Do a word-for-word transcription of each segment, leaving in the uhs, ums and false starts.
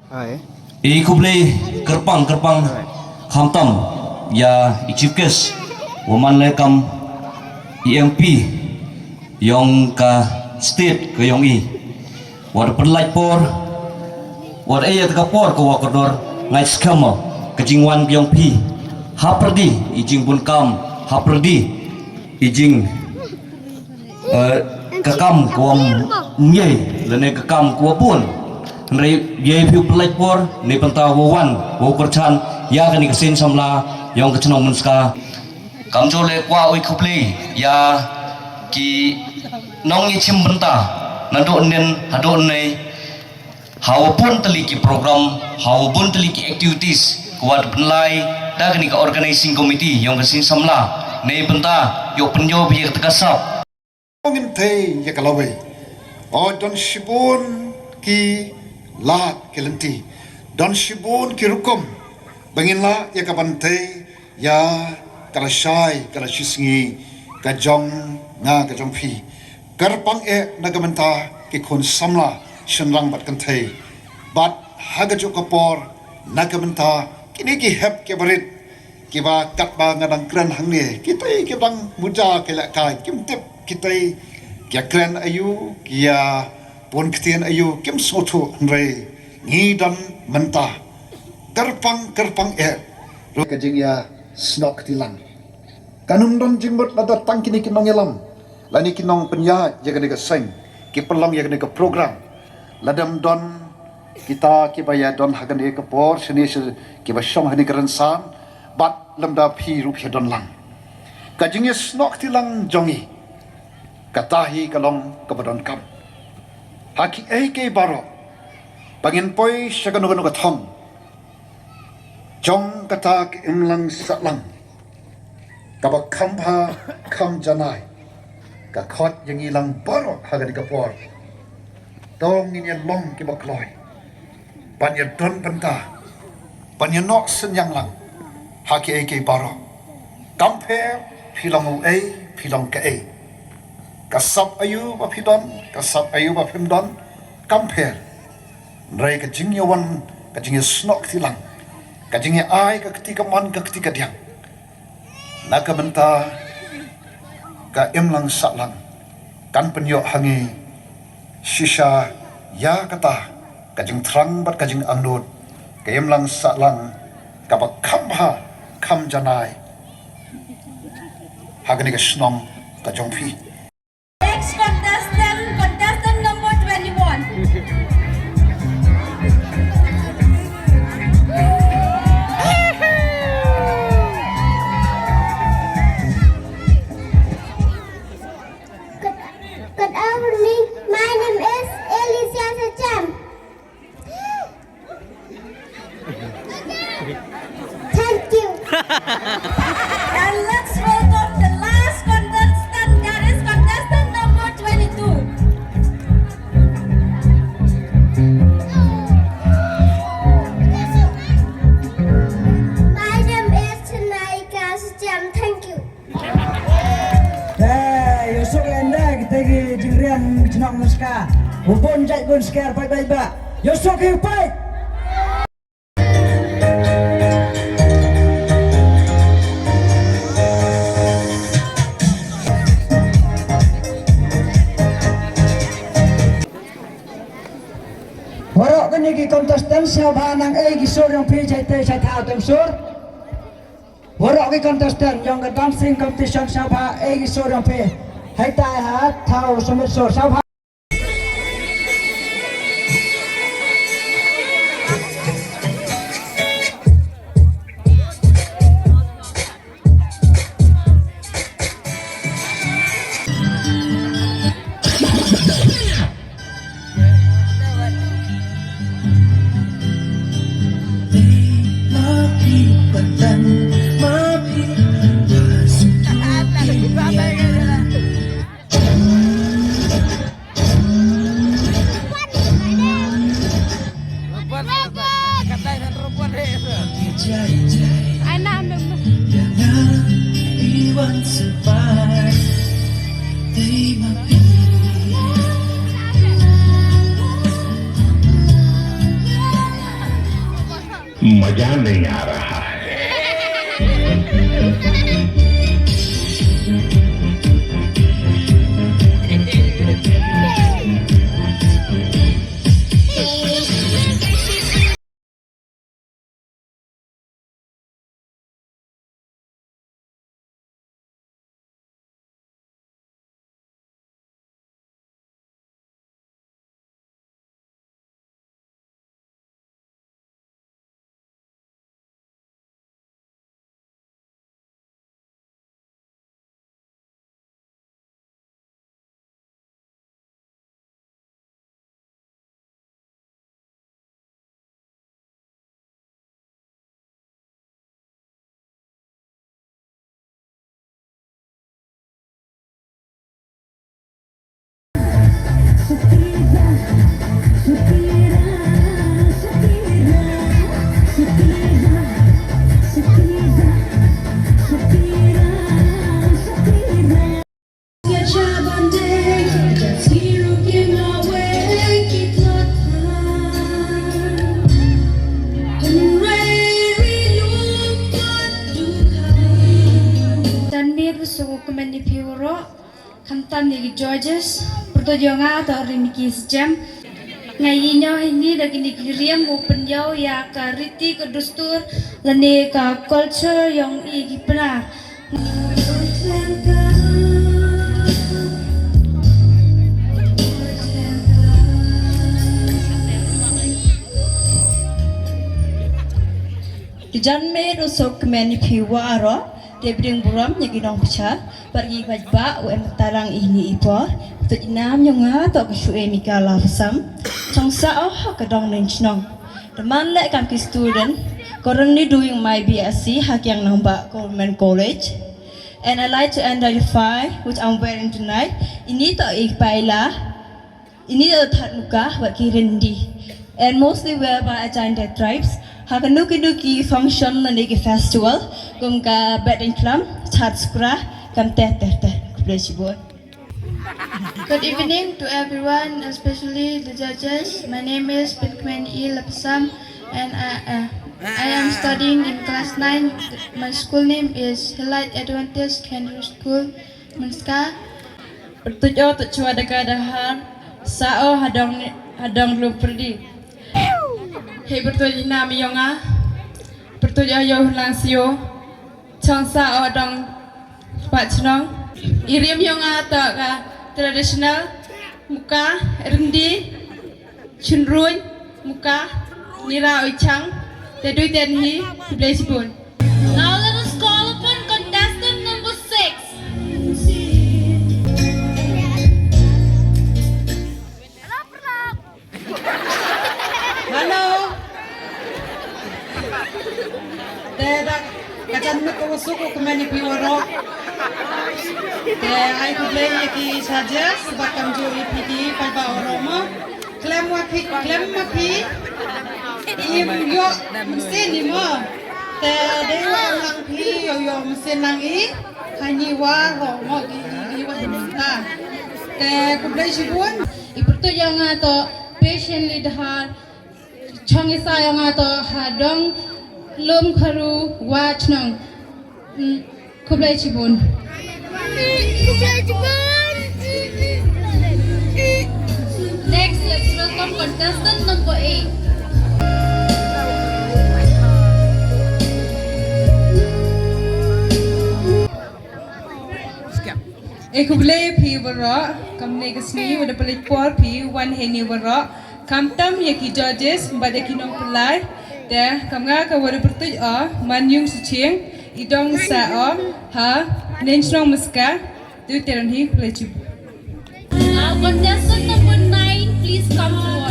Ai. I khublei kyrpang kyrpang khamtam ïa i chief guest, u man leh kam i M P ïong ka state ka ïong i. Wat pynlait por, wat ei ïa ka por ka wa kordor, ngai skhem ka jingwan ïong phi. Hapyrdi i jingbun kam, hapyrdi i jing eh, ka kam ka wa ngi, lane ka kam ka wa bun. Hynrei ïa phi u pynlait por, ne pynta wa wan, wa u kyrchan, ïa kani ka seng samla, ïong ka chnong Mynska. Kam jole kwah u khublei ïa ki nongïashim bynta, naduh nen, haduh nei, ha wa bun tylli ki program, ha wa bun tylli ki activities, ka wa pynlai, da kani ka organizing committee, ïong ka seng samla, ne pynta, ïoh pynïoh bha ïa ka sap. Ngin thei ïa ka lawei. O don shibun ki lad ki lynti. Don shibun ki rukom. Ba ngin lah ïa ka ban thei ïa ka lashai, ka lashisngi, ka jong nga, ka jong phi. Kyrpang eh na ka bynta ki khun samla shynrang bad kynthei. Bad ha ka juk ka por na ka bynta kine ki hep ki barit. Kiba katba nga dang kren hangne, kitai ki dang muja ki lehkai, kim tip kitai ki kren aïu, ki ïa pun ktien aïu, kim sngewthuh hynrei ngi don mynta. Kyrpang, kyrpang eh. Ruh ka jingïasnoh kti lang. Kan ym don jingmut lada tang kine ki nongïalam, lane ki nongpynïaid ïa kane ka seng, ki pynlong ïa kane ka program. Lada ym don kita kiba ïa don ha kane ka por, shane shi kiba shong ha kane ka rynsan, bad lymda phi ruh phi don lang. Ka jingïasnoh kti lang jong ngi, kata hi ka long kaba donkam. Ha kiei kiei baroh, ba ngin poi sha kano kano ka thong jong kata ka imlang sahlang kaba kham bha kham janai, ka khot ïa ngi lang baroh ha kane ka por. To ngin ïa long kiba kloi ban ïa don bynta, ban ïa noh synñiang lang ha kiei kiei baroh. Kam pher phi long uei, phi long kaei, ka sap aïu ba phi don, ka sap aïu ba phim don, kam pher. Hynrei ka jingïawan, ka jingïasnoh kti lang, ka jingïa ai ka kti kamon, ka kti kadiang na ka bynta ka imlang sahlang, kan pynïoh ha ngi shisha ïa kata ka jingthrang bad ka jingangnud, ka imlang sahlang kaba kham bha kham janai ha kane ka shnong ka jong phi. Next contestant, contestant number twenty-one. Good, good evening. My name is Alicia Sachem. Thank you. And let's welcome the last contestant, that is contestant number twenty-two. My name is Tanaika Sachem. Thank you. Te, ïohsuk ïa nda kita ki jingriam ki chnong Mynska. U bun jait bun sker, pait pait ba. Ïohsuk ïa u pait. Waroh kine ki contestant sngewbha nang ei ki sur jong phi jait te jait thaw tem sur. Waroh ki contestant jong ka dancing competition sngewbha ei ki sur jong phi. Hei tai ha thaw submit sur sngewbha. मजा नहीं आ रहा है। Janmiet u suk u kmen ïa phi waroh, khamtam ïa ki judges, pyrtuid ïa nga Tohri Miki Sjem. Nga ïoh ïa kine da kine ki riam u pynïaw ïa ka riti ka dustur lane ka culture yong i ki Pnar. Ki janmiet u suk kmen ïa phi waroh, te bring burom ïa ki nongpynshitom bad ki paidbah u em tarang ïa kine i por. Pyrtuid i nam yong nga toh ka Shuemika Lapsam, chong sah o ha ka dong Nongchnong. Te man leh kam ki student, currently doing my B S C ha Kiang Nangbah Government College. And I like to identify which I'm wearing tonight. Ini toh i paila, ini toh thad muka bad ki rindi. And mostly wear by Ajante tribes. Ha kano kano ki function lane ki festival, kum ka Batdeiñkhlam, Thad Sukra, kam teh teh teh. Khublei shibun. Good evening to everyone, especially the judges. My name is Pynkmen E Lapsam, and I, uh, I am studying in class nine. My school name is Hillite Adventist Secondary School, Mynska. Pyrtuid o toh chwa da ka dahar, sah o ha dong, ha dong lum pyrdi. Hei pyrtuid i nam yong nga, pyrtuid o ïa u lang sio. Chong sah o dong Bah Chnong. I riam yong nga toh ka traditional, muka, rindi, chynruin, muka, nira, uichang, te dui ten hi, khublei shibun. Now let us call upon contestant number six. Hello. Te da ka jan mut ka wasuk u kmen ïa phi waroh. Te ai khublei ïa ki judges bad kamjooh ïa phi ki paidbah waroh mo. Khlem wa phi, khlem ma phi im ïoh mynsiem i mo. Te dei wa em lang phi ïoh ïoh mynsiem lang i. Kani waroh mo ki i wa im ta. Te khublei shibun. I pyrtuid yong nga toh Patiently Dhar, chong i sah yong nga toh ha dong Lum Kharu, Wah Chnong. Mm, khublei shibun. Next, let's welcome contestant number eight. E khublei phi waroh, kam ne ka sngi wa da pynleit por phi wan hini waroh. Khamtam ïa ki judges bad ïa ki nongpynlait. Te kam nga ka wa da pyrtuid o, man yung suchieng, i dong sah o ha Nongchnong Mynska. Tu teran hi khublei shibun. Uh, contestant number nine, please come forward.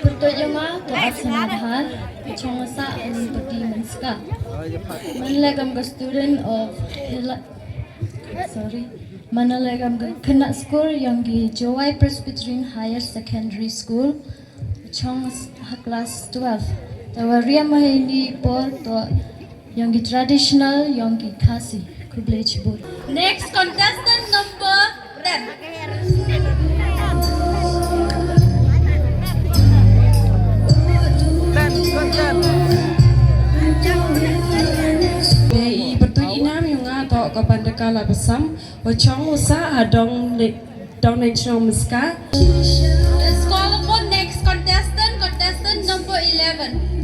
Pyrtuid yong nga toh Asana Dhar, chong sah Lum Pyrdi Mynska. Man la kam ka student of Sorry. Man la kam ka khynnah skul yong ki Jowai Presbyterian Higher Secondary School. Chong ha class twelve. Te wa riam ha ini por toh Yong ki traditional, yong ki Khasi. Khublei chibun. Next contestant number ten. Te i pyrtuid i nam yong nga toh ka Bandaka Labasam, wa chong u sah ha dong ne, dong ne chnong Mynska. Let's call upon next contestant, contestant number eleven.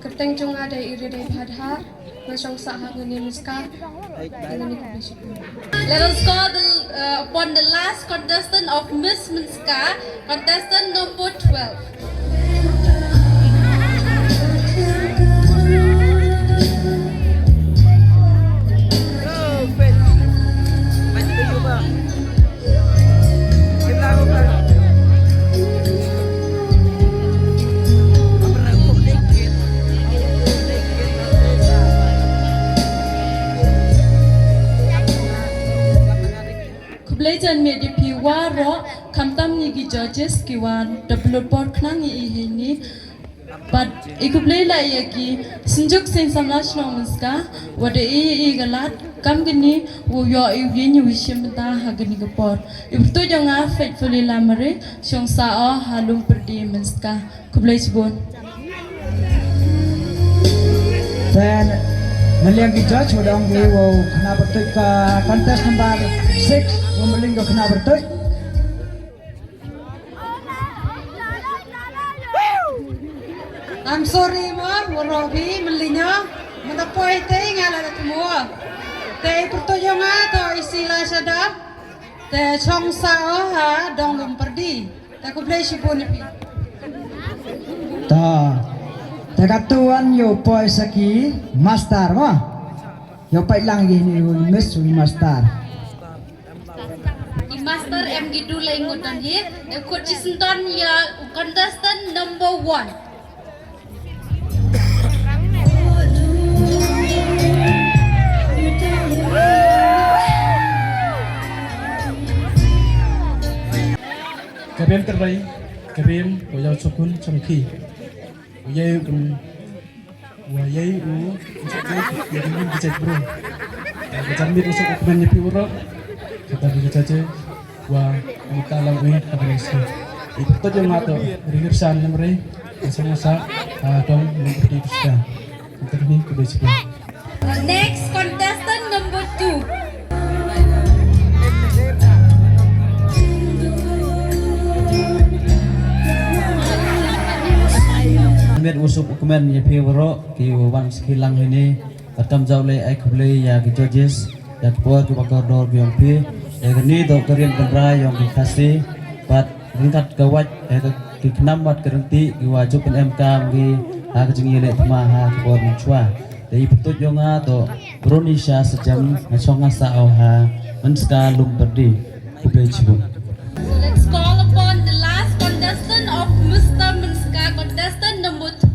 Kyrteng jong nga dei Iridei Phadhar, nga shong sah ha Ngani Mynska. Let us call the, uh, upon the last contestant of Miss Mynska, contestant number twelve. Khublei jan miet ïa phi waroh, khamtam ngi ki judges ki wa da pynlut por khnang ïa i heini. Bad i khublei la ïa ki synjuk seng samla shnong Mynska, wa da i i ka lad kam kani, wa ïoh i u ïing u shim bynta ha kani ka por. I pyrtuid jong nga Faithfully Lamare, shong sah o ha Lumpyrdi Mynska. Khublei shibun. Then, na liang ki judge wa dang ki wa khynnah pyrtuid ka contest number six, wa mling ka khynnah pyrtuid. I'm sorry, Mar, wa Robi, mlinyo, mata poi te nga la da tmo. Te pyrtuid jong nga to isi la shadap, te chong sah o ha dong Lumpyrdi. Te khublei shibun ïa phi. Ta, te ka tuan ïoh poi saki master ma. Ïoh poi lang ïa ni miss master. I master em ki du lei ngut don hi, e kut chi sendon ïa contestant number one. Ka rem trai, ka rem, ko yau sokun, chongki. Ko yau, um, Wa ïai u, u suk ïai, ïa ki ïing ki jait bru. Ka jan miet u suk u kmen ïa phi waroh. Kata ki jait wa u ta lang u ha ka nasi. I pyrtuid jong nga to, Ri Ngirshan Lamre, ka seng masa, ah, dong, Lumpyrdi Mynska. Kata kini, khublei shibun. Next contestant number two. Miet u suk u kmen ïa phi waroh ki wan sha kilang hini. Bad kam jaw leh ai khublei ïa ki judges, ïa ki por kiba kordor ki ong phi. Ïa kani toh ka riam tynrai ïong ki Khasi. Bad ryngkat ka wait, ïa ki khnam bad ka ryntih kiwa ju pynemkam ki ha ka jingïaleh thma ha ki por mynshuwa. Te i pyrtuid ïong nga toh Bronisha Sajem, nga shong nga sah o ha Mynska Lumpyrdi. Khublei shibun. So let's call upon the last contestant of Mister Mynska, contestant number three.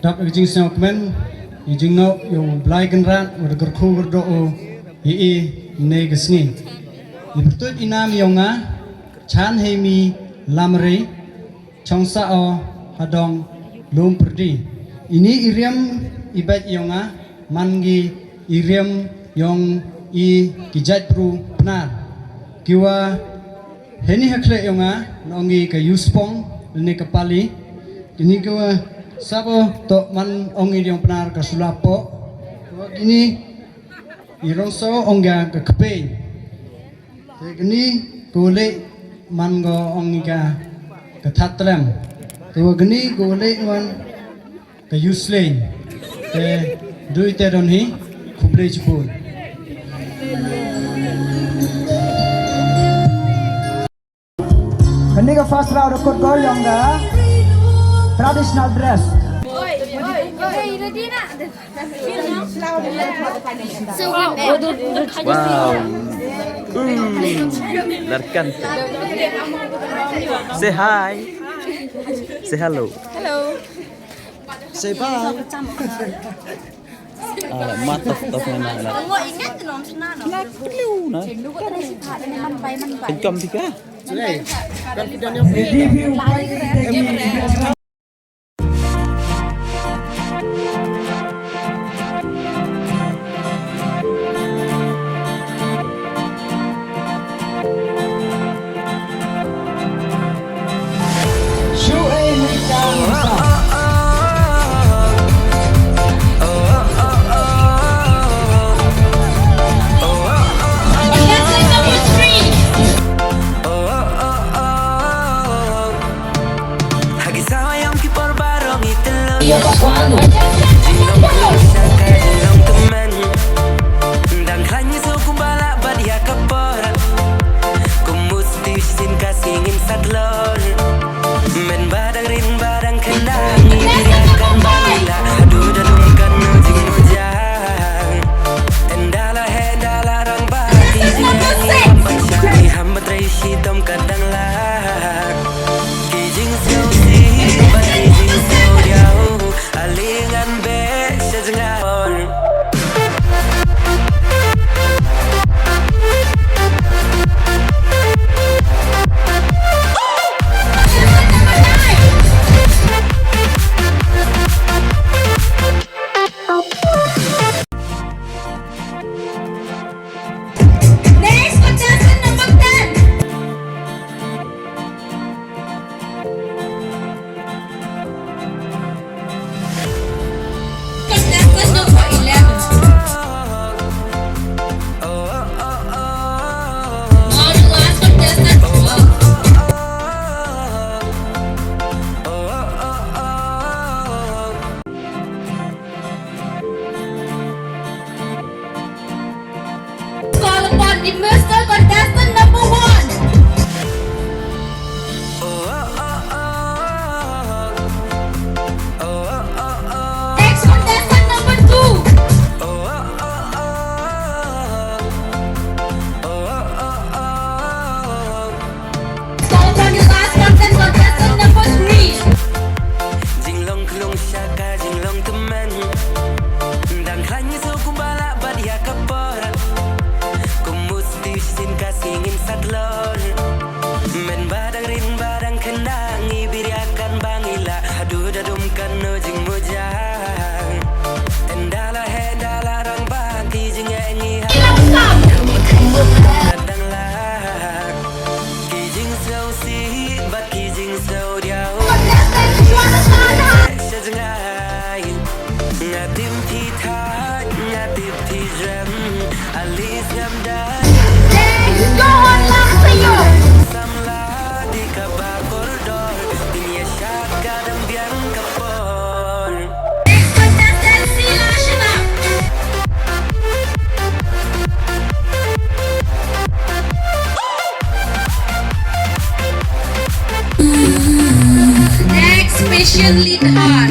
Dap ïa ka jingsngewkmen, ïa jingngeit ïa u Blai Kynrad, u da kyrkhu kyrdoh u ïa i ne ka sngi. I pyrtuid i nam ïong nga, Chan Hemi Lamre, chong sah o ha dong Lumpyrdi. Ini i riam i bad ïong nga, man ngi i riam ïong i ki jait bru Pnar. Kiwa Heini ha khleh ïong nga, na ong ngi ka Yuspong, lane ka Pali. Kini kiwa sabo toh man ong ngi ïong Pnar ka Sulapoh. Kiwa kini i Rongso ong ngi ka Kpeng. Te kini kiwa leh man ko ong ngi ka, ka Thatlem. Kiwa kini kiwa leh wan Ka Yusleng. Te dui te don hi, khublei chibun. Kani ka first round da kut ko ïong ka traditional dress. Wow. Ooh. Larkan. Say hi. Say hello. Hello. Say bye. Ah, ma tough, tough na, na, na. Ngo ingat tu nom sna no. Plat kliu na. Kencom tika. Sini. Kan kita ni. Ha ki sawa ïong ki por baroh ngi tynlong. Ïa ka kwano. Jinglong khlung shaka jinglong tymmen. Dang khlaiñ ngi sngewkhublei bad ïa ka por. Kum u stie shisien ka sngi ngin sa tlot. Mynba dang rit ba dang khyndai ngi ïa kan ba ngi lah. Haduh da dum kano jingmut jang. Ynda la heh ynda la rangbah ki jingeh ngi ham ban shah ngi ham ban trei shitom ka dang lah. Ki jingsngewsih bad ki jingsngewdiaw. Ale ngan beh sha jngai. Next, contestant number ten. Contestant number eleven. Our last contestant. Call upon the Mister Contestant number one. Next contestant number two. Call upon the last contestant, contestant number three. Jinglong khlung shaka jinglong tymmen. Dang khlaiñ ngi sngewkhublei bad ïa ka por. Kum u stie shisien ka sngi ngin sa tlot. Mynba dang rit ba dang khyndai ngi bit ïa kan ba ngi lah. Haduh da dum kano jingmut jang. Ynda la heh ynda la rangbah ki jingeh ngi ha. Ka dang lah. Ki jingsngewsih bad ki jingsngewdiaw. Sha jngai. Nga tip phi thait, nga tip phi jem. Ali sngap dei. Samla dei kaba kordor. Phin ïa shad ka dang biang ka por. Next contestant, Sila Shana. Next, Mission Lead Heart.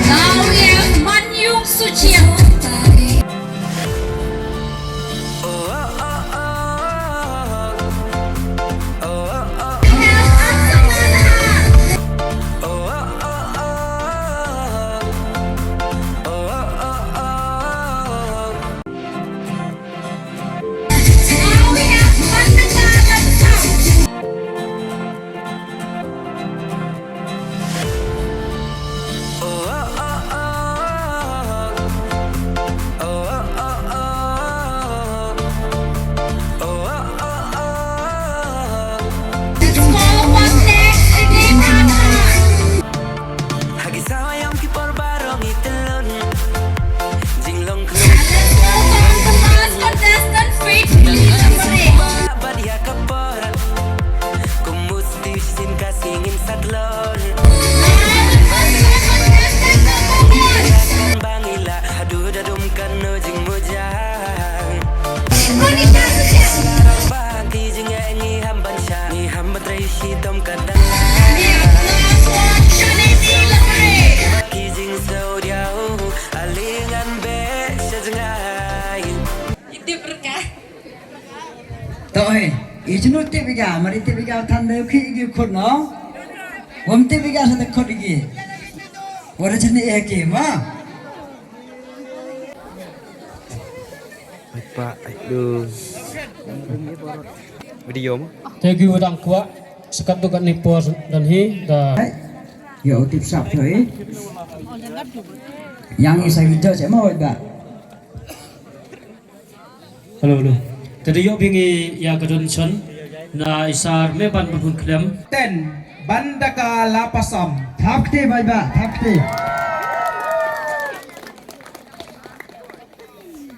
Now we have Manyung Suchiang. Shitom ka dang. Ki jingsaw diaw, a lingan be sha jngai. Itip rka. To eh, i jnu tip iga, mari tip iga than de ki igi khut no. Wam tip iga sa de khut igi. Wada jani eh ki ma. Ai pa, ai du. Video mo? Te ki wadang kwah, sekat tu kat ni por dan hi, da. Hai. Yo, tip sap tu eh. Yang isa video cek mo da. Hello, hello. Te da ïoh byngi ïa ka donation na i Sar Meban Bun Khlem. Ten, Bandaka Lapasam. Thap kti bai ba, thap kti.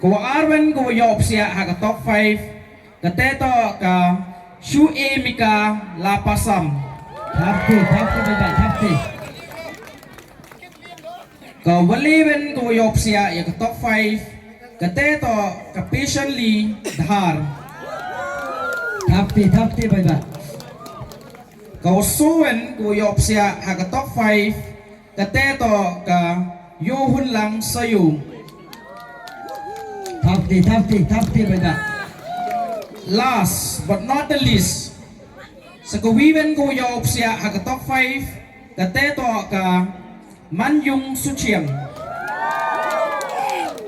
Ko ar wen ko ïoh psiah ha ka top five. Kate to ka Shu E Mika Lapasam. Thap kti, thap kti bai ba, thap kti. Ka wali wen ko ïoh psiah ïa ka top five. Kate to ka Patiently Dhar. Thap kti, thap kti bai ba. Ka wasu wen ko ïoh psiah ha ka top five. Kate to ka Yohun Lang Sayu. Thap kti, thap kti, thap kti bai ba. Last but not the least. Sa ka wi wen ko ïoh psiah ha ka top five. Kate to ka Manyung Suchiang.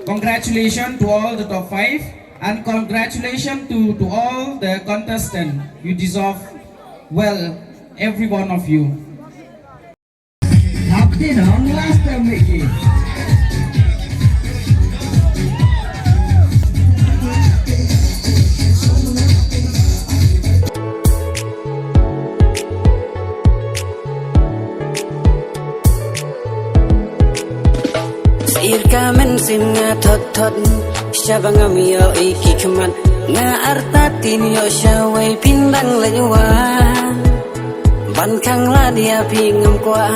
Congratulations to all the top five and congratulations to, to all the contestants. You deserve well, every one of you. Thap kti nong last time Mickey. Sir ka mynsiem nga thot thot, sha ba ngam ïoh i ki khmat, nga artatien ïoh sha wei phin dang leit wan. Ban khang lad ïa phi ngam kwah.